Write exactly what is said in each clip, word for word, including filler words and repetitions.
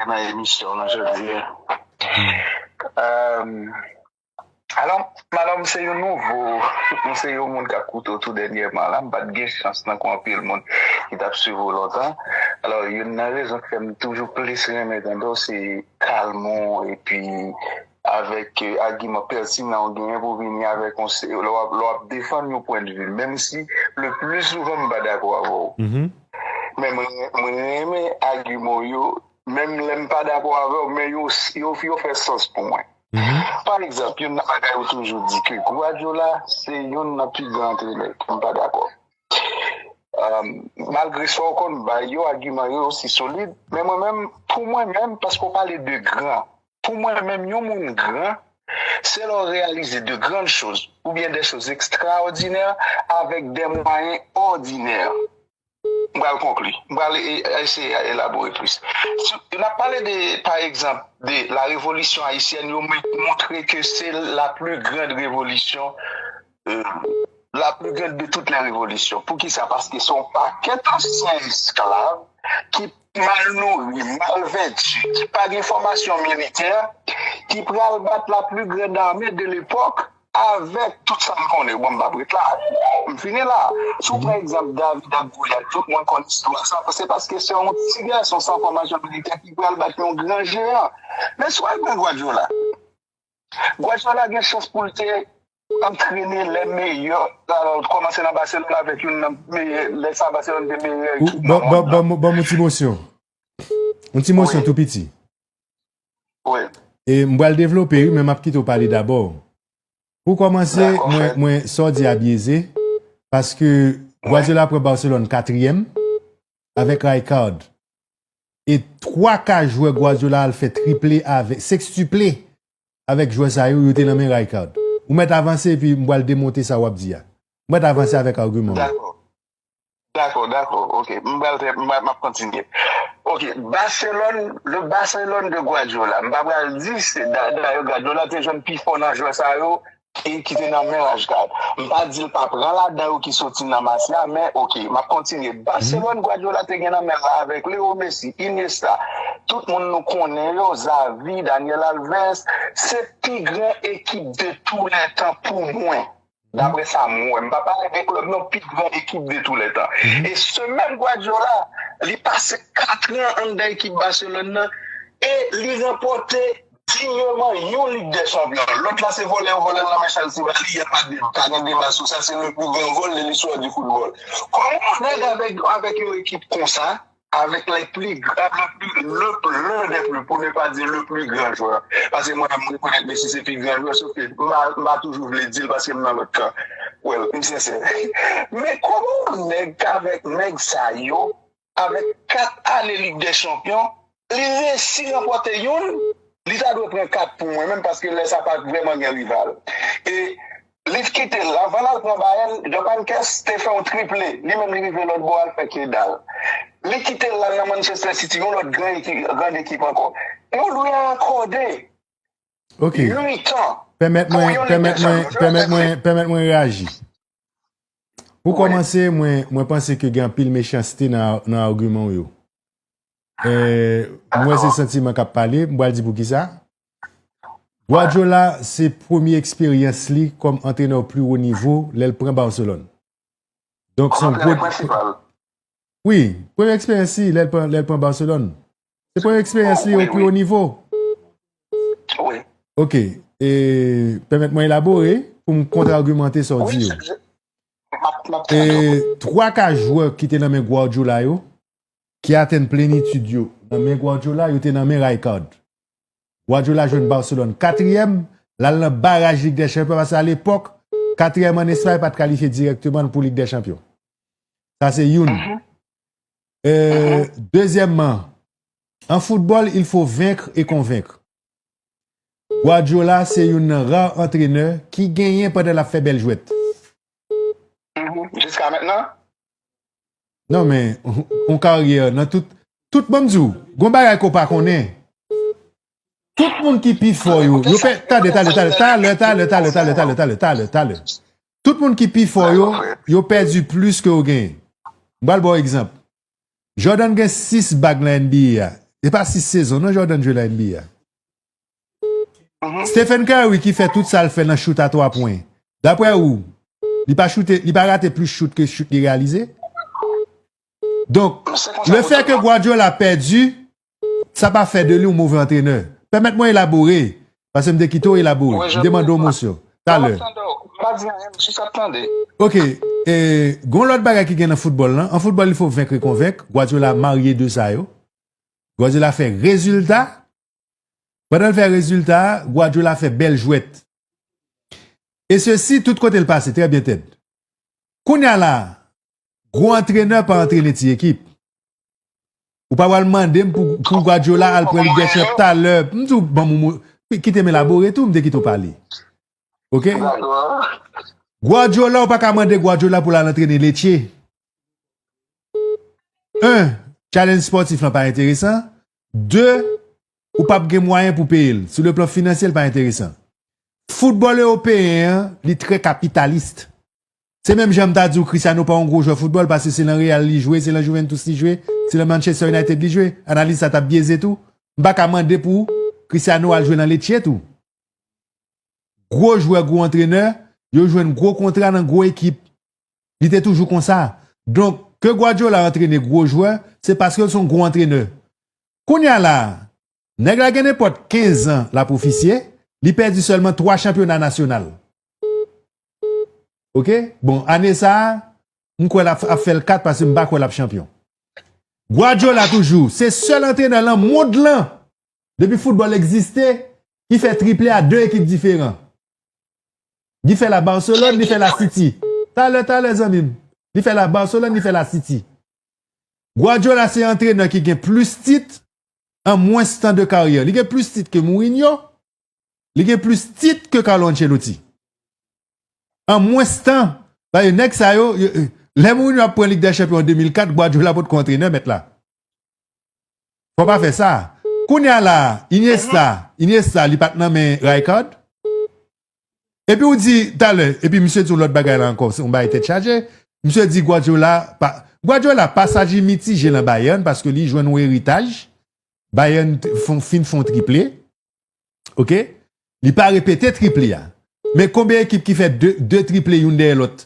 nan emisyon nan jodi a. Euh, alò, Malò, m se yon nouvo, m se yon moun k ap koute w tou dènyèman la. M pa t gen chans tankou anpil moun ki t ap swiv ou lontan. Alò, youn nan rezon k fè m toujou plis renmen tande w, se kalm ou, epi avèk, euh, agiman pètinan w genyen pou vini avèk yon se-, lè w ap, lè w ap defann yon pwendvi, menm si le pli souvan m pa dakò avè w. Men mwen, mwen renmen agiman w yo, menm lè m pa dakò avè w, men yo, yo, yo fè sans pou mwen. Pa egzanp, youn nan bagay ou toujou di ke Guardiola se youn nan pi gran antrenè, m pa dakò. Um, malgre sa w konn bay yo, agiman yo osi solid, men mwen menm, pou mwen menm, paske w pale de gran, pou mwen menm, yon moun gran, se lè w reyalize de grann choz, oubyen de choz ekstraòdinè avèk de mwayen òdinè. M pral konkli. M pral e- eseye elabore plis. Si n ap pale de, pa egzanp, de la révolution haïtienne, yo met- montre ke se la plus grande révolution, euh, la plus grande de toutes les révolutions. Poukisa? Paske se yon pakèt ansyen esklav ki mal nouri, mal vèti, ki pa gen fòmasyon militè, ki pral bat la plus grande armée de l'époque, avèk tout sa m konnen, bon, m p ap ret la. M fini la. Si w pran egzanp David ak Golyat, tout moun konn istwa sa, se paske se yon ti gason san fòmasyon militè ki pral bat yon gran jeyan. Men si w al pran Guardiola, Guardiola gen chans pou l te antrene lè meyè, kòmanse nan Barcelone avèk youn nan meyè, lè sa Barcelone te meyè ekip nan mond lan. Ban m yon ti mosyon. Yon ti mosyon tou piti. Wi. E m pral devlope, wi, men m ap kite w pale dabò. Pou kòmanse, mwen, mwen, sa w di a byeze, paske Guardiola pran Barcelone katriyèm avèk Rijkaard. E twa ka jwè Guardiola al fè triple avèk, sekstiple avèk jwè sa yo, yo te nan men Rijkaard. Ou mèt avanse, epi m pral demonte sa w ap di a. Ou mèt avanse avèk agiman w yo. Dakò. Dakò, dakò. Ok, m pral fè, m ap, m ap kontinye. Ok, Barcelone, le Barcelone de Guardiola. M pa pral di se da- dayè Guardiola te jwenn pi fò nan jwè sa yo ki, ki te nan men Rijkaard. M pa di l pa pran ladan yo ki soti nan Marsella, men ok, m ap kontinye. Barcelone Guardiola te gen nan men l la avèk Leo Messi, Iniesta, tout moun nou konnen yo, Xavi, Daniel Alves, se pi gran ekip de tou lè tan pou mwen. Daprè sa m wè, m pa pale de klèb non, pi gran ekip de tou lè tan. E se menm Guardiola, li pase kat an anndan ekip Barcelone nan e li ranpòte dinyèman yon Lig dè Chanpyon. Lòt la se vòlè yo vòlè nan men Chelsea, ba li, y a pa de, pa gen deba sou sa, se le plus grand vol de l'histoire du football. Kòman yon nèg avèk, avèk yon ekip konsa, avèk les plus grands, le plus, le, l'un des plus, pour ne pas dire le plus grand joueur. Paske mwen, mwen rekonèt Messi se pi gran jwè, sof ke m pa, m pa toujou vle di l paske m nan lòt kan. Well, m sensè. Men kòman yon nèg k avèk nèg sa yo, avèk kat ane Lig dè Chanpyon, li resi ranpòte youn, li ta dwe pran kat pou mwen menm, paske lè sa pa t vrèman gen rival. E li kite l, anvan l al pran Bayern, Djorkaeff te fè yon triple, li menm li rive lòt bò al fè ke dal. Li kite l, l al nan Manchester City, yon lòt gran ekip, gran ekip ankò. Nou dwe akòde uit an pou yon Lig dè Chanpyon. Ok. Pèmèt mwen, pèmèt mwen, pèmèt mwen, pèmèt mwen reyaji. Pou kòmanse, mwen, mwen panse ke gen anpil mechanste nan, nan agiman w yo. Eh, m wè se santiman k ap pale, m pral di poukisa. Guardiola se premye eksperyans li kòm antrenè o pli wo nivo lè l pran Barcelone. Donk, se yon gwo... Wi, premye eksperyans li lè l pran, lè l pran Barcelone. Se premye eksperyans li o pli wo nivo. Ok, e pèmèt mwen elabore pou m kontragimante sa w di yo. E twa ka jwè ki te nan men Guardiola yo, ki atenn plenitid yo nan men Guardiola, yo te nan men Rijkaard. Guardiola jwenn Barcelone katriyèm, l al nan baraj Lig dè Chanpyon, paske alepòk, katriyèm ann Espay pa t kalifye dirèkteman pou Lig dè Chanpyon. Sa se youn. Euh, dezyèmman, en football, il faut vaincre et convaincre. Guardiola se youn nan ra antrenè ki genyen pandan l ap fè bèl jwèt. Jiska mentnan? Non, men, yon karyè nan tout, tout, ban m di w, gon bagay ke w pa konnen. Tout moun ki pi fò yo, yo pè, tande, tande, tande, talè, talè, talè, talè, talè, talè, talè, talè. Tout moun ki pi fò yo, yo pèdi plis ke yo genyen. M pral ba w egzanp. Jordan gen sis bag nan N B A a. e pa sis sezon non Jordan jwe nan N B A. Stephen Curry ki fè tout sa l fè nan chout a twa pwen. Daprè ou, li pa choute, li pa rate plis chout ke chout li reyalize? Donk, le fè ke Guardiola pèdi, sa pa fè de li yon move antrenè. Pèmèt mwen elabore, paske m te kite w elabore. M te mande w mosyon. Talè. Ok, e, gon lòt bagay ki gen nan foutbòl lan. An foutbòl, il faut vaincre et convaincre. Guardiola marye de sa yo. Guardiola fè rezilta. Pandan l fè rezilta, Guardiola fè bèl jwèt. E sesi, tout kote l pase, trè byen Ted. Kounye a la, gwo antrenè pa antrene ti ekip. Ou pa pral mande m pou, pou Guardiola al pran Lig dè Chanpyon talè. M di w, ban m, kite m elabore tou, m te kite w pale. Ok? Guardiola, ou pa ka mande Guardiola pou l al antrene Lecce. Un, challenge spòtif lan pa enteresan. De, ou p ap gen mwayen pou peye l. Sou le plan finansyè, l pa enteresan. Foutbòl ewopeyen an, li trè kapitalis. Se menm jan m ta di w Cristiano pa yon gwo jwè foutbòl paske se nan Real li jwe, se nan Juventus li jwe, se nan Manchester United li jwe. Analiz sa t ap byeze tou. M pa ka mande pou Cristiano al jwe nan Lecce tou. Gwo jwè, gwo antrenè, yo jwenn gwo kontra nan gwo ekip. Li te toujou konsa. Donk, ke Guardiola antrene gwo jwè, se paske l se yon gwo antrenè. Kounye a la, nèg la gen nenpòt kenz an l ap ofisye, li pèdi sèlman twa chanpyona nasyonal. Ok? Bon, ane sa a, m kwè l ap, ap fè l kat paske m pa kwè l ap chanpyon. Guardiola toujou, se sèl antrenè nan mond lan, depi foutbòl egziste, ki fè triple a de ekip diferan. Li fè la Barcelone, li fè la City. Talè, talè, zanmi m. Li fè la Barcelone, li fè la City. Guardiola se antrenè ki gen plis tit an mwens tan de karyè. Li gen plis tit ke Mourinho, li gen plis tit ke Carlo Ancelotti. An mwens tan, paske nèg sa yo, yo, lè Mourinho ap pran Lig dè Chanpyon an de mil kat, Guardiola potko antrenè, mèt la. Fò pa fè sa. Kounye a la, Iniesta, Iniesta, li pa t nan men Rijkaard. Epi ou di, talè, epi misye di yon lòt bagay la ankò, se yon bagay tèt chaje. Misye di Guardiola, pa, Guardiola, pasaj li mitije nan Bayern, paske li jwenn yon eritaj. Bayern t-, fon, fin fon triple. Ok? Li pa repete triple a. Men konbyen ekip ki fè de, de triple youn dèyè lòt?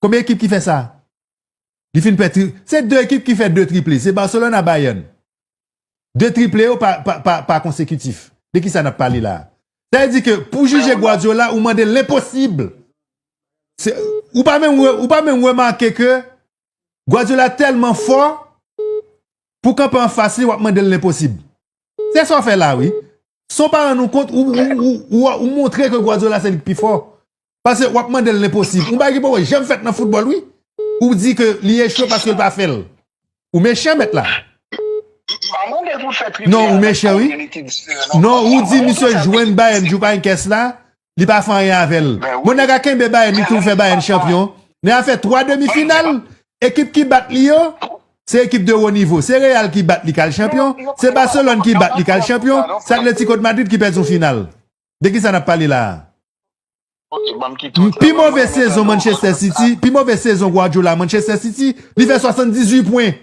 Konbyen ekip ki fè sa? Li fin pè tri-, se de ekip ki fè de triple. Se Barcelone a Bayern. De triple yo pa, pa, pa, pa konsekitif. De ki sa n ap pale la? Sa vle di ke pou jije Guardiola, ou mande l lenposib. Se, ou pa menm re-, ou pa menm remake ke Guardiola tèlman fò, pou kanpe anfas li, w ap mande l lenposib. Se sa w fè la, wi. San w pa rann ou kont, ou, ou, ou, ou, ou montre ke Guardiola se li k pi fò. Paske w ap mande l lenposib. Yon bagay ki poko janm fèt nan foutbòl, wi. Ou di ke li echwe paske l pa fè l. Ou mechan, mèt la. Non, ou mechan, wi. Non, ou di misye jwenn Bayern Jupankes la, li pa fè anyen avè l. Bon, nèg la kenbe Bayern, li tou fè Bayern chanpyon. Nèg la fè twa demi final. Ekip ki bat li yo, se ekip de wo nivo. Se Real ki bat li k al chanpyon. Se Barcelone ki bat li k al chanpyon. Se Atletico de Madrid ki pèdi yon final. De ki sa n ap pale la a? Pi move sezon Manchester City, pi move sezon Guardiola Manchester City, li fè swasanndizuit pwen.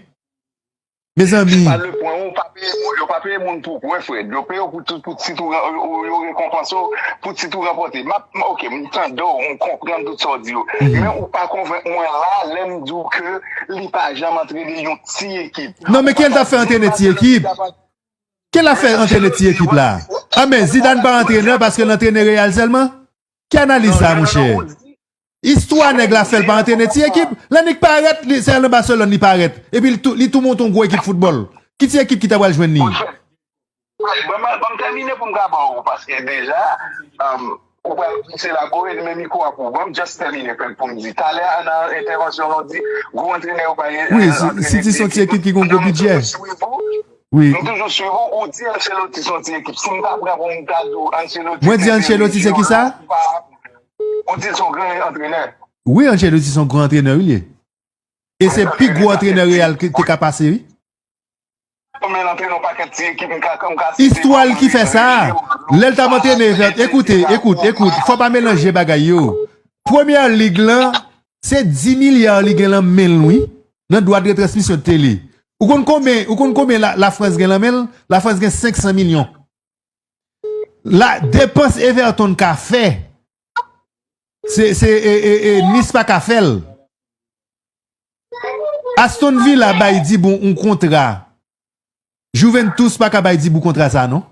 Mezanmi. Se pa le pwen, ou pa peye moun, yo pa peye moun pou pwen, Fred. Yo peye w pou tout, pou tit ou, yo, yo rekonpanse w pou tit ou ranpòte. M ap, ok, m tande w, m konprann tout sa w di yo. Men ou pa konvenk mwen la, lè m di w ke li pa janm antrene yon ti ekip. Non, men ki l t ap fè antrene ti ekip? Ki l ap fè antrene ti ekip la? A, men Zidane pa antrenè paske l antrene Real sèlman? Ki analiz sa, monchè? Istwa nèg la fè l pa antrene ti ekip. Lè nèg parèt, li, se al nan Barcelone li parèt. Epi li tou, li tou monte yon gwo ekip foutbòl. Ki ti ekip ki ta pral jwenn li? Bon, ban m, ban m tèmine pou m ka ba w, paske deja, um, ou pral plis elabore, men mikwo a pou ou. Ban m just tèmine pou m di. Talè a nan entèvansyon lan w di, gwo antrenè yo pa antrene ti ekip. Wi, City se yon ti ekip ki gen yon gwo bidjè. Wi. M toujou swiv ou, ou di Ancelotti se yon ti ekip. Si m ta pran pou m ta di w Ancelotti. Mwen di Ancelotti se ki sa? Ou di l se yon gran antrenè. Wi, Ancelotti se yon gran antrenè, wi, li ye. E se pi gwo antrenè Real ki te ka pase, wi. Konbyen l antrene yon pakèt ti ekip, m ka, m ka site. Istwa l ki fè sa. Lè l t ap antrene, ekoute, ekoute, ekoute, fò pa melanje bagay yo. Premyè Lig lan, se dis milya li gen lan men l, wi. Nan dwa de retransmisyon tele. Ou konn konbyen, ou konn konbyen la, Lafrans gen nan men l? Lafrans gen senk san milyon. La, depans Everton ka fè, se, se e, e, e, Nice pa ka fè l. Aston Villa bay Dibu yon kontra. Juventus pa ka bay Dibu kontra sa, non.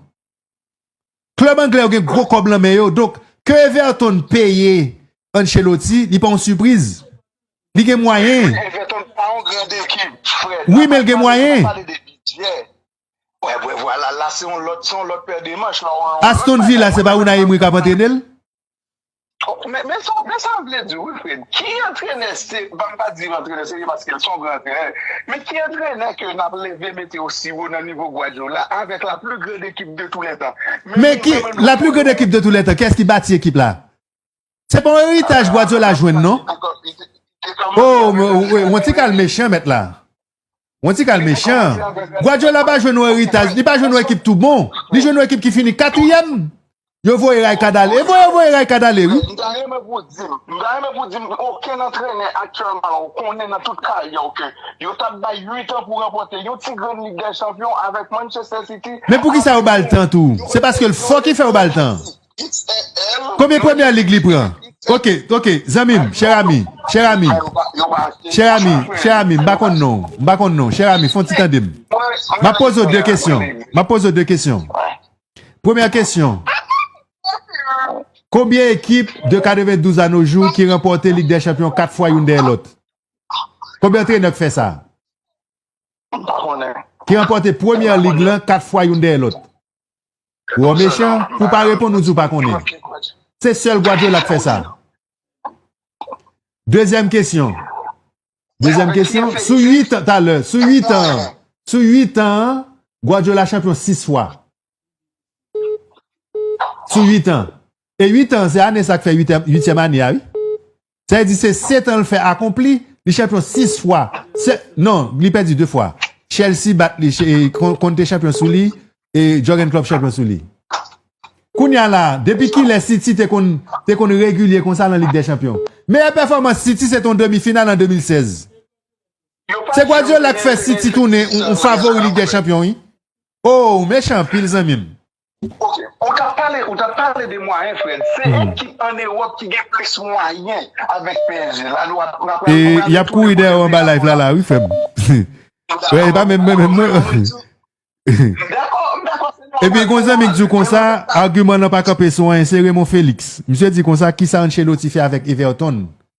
Klèb anglè yo gen gwo kòb nan men yo. Donk, ke Everton peye Ancelotti, li pa yon sipriz. Li gen mwayen. Everton pa yon grand ekip, frè. Wi, men l gen mwayen. Pale de bidjè. Wè, wè, vwala, la, se yon lòt, se yon lòt pè de manch, la. Aston Villa, se pa Unai Emery k ap antrene l? Oh, men, men sa, men sa m vle di, Wilfred. Ki antrenè se, ban m pa di antrenè serye paske l se yon gran antrenè. Men ki antrenè ke n ap leve mete au sirop nan nivo Guardiola avec la plus grande équipe de tous les temps? Men ki, la plus grande équipe de tous les temps, kiyès ki bati ekip la? Se pa yon eritaj Guardiola jwenn, non? Oh, yon ti kal mechan, mèt la. Yon ti kal mechan. Guardiola pa jwenn yon eritaj, li pa jwenn yon ekip tou bon. Li jwenn yon ekip ki fini katriyèm. Yo voye Rijkaard ale. E voye, yo voye Rijkaard ale, wi. M ta renmen pou di m, m ta renmen pou di m, okenn antrenè aktyèlman la, ou konnen nan tout karyè w ke yo t ap bay uit an pou ranpòte yon ti grenn Lig dè Chanpyon avèk Manchester City. Men poukisa yo ba l tan tou? Se paske l fò ki fè yo ba l tan. Konbyen Premyè Lig li pran? Ok, ok, zanmi m, chè ami, chè ami, chè ami, chè ami, m pa konn non, m pa konn non, chè ami, fè yon ti tande m. M ap poze w de kesyon, m ap poze w de kesyon. Premyè kesyon. Konbyen ekip de katrevendouz a no jou ki ranpòte Lig dè Chanpyon kat fwa youn dèyè lòt? Konbyen antrenè k fè sa? M pa konnen. Ki ranpòte Premyè Lig lan kat fwa youn dèyè lòt? Ou mechan, pou pa reponn ou di w pa konnen. Se sèl Guardiola k fè sa. Dezyèm kesyon. Dezyèm kesyon, sou uit an, talè, sou uit an, sou uit an, Guardiola chanpyon sis fwa. Sou uit an. E uit an, se ane sa k fè uityèm, uityèm ane a, wi. Sa vle di se sèt an l fè akonpli, li chanpyon sis fwa. Se, non, li pèdi de fwa. Chelsea bat li, e, Con-, Conte chanpyon sou li, e Jurgen Klopp chanpyon sou li. Kounye a la, depi kilè City te konn, te konn regilye konsa nan Lig dè Chanpyon? Meyè pèfòmans City se te yon demi final an de mil sèz. Se Guardiola k fè City tounen yon, yon favori Lig dè Chanpyon, wi. Oh, ou mechan anpil, zanmi m. Ok, ou t ap pale, ou t ap pale de mwayen, Fred. Se ekip an Ewòp ki gen plis mwayen avèk P S G. La, nou ap, nou ap, e, y ap kouri dèyè w anba live la, la, wi, frè m. Wè, e pa menm mwen, menm mwen. Epi, gon zanmi k di w konsa, agiman nan pa kanpe sou anyen, se Raymond Félix. Misye di konsa, kisa Ancelotti fè avèk Everton?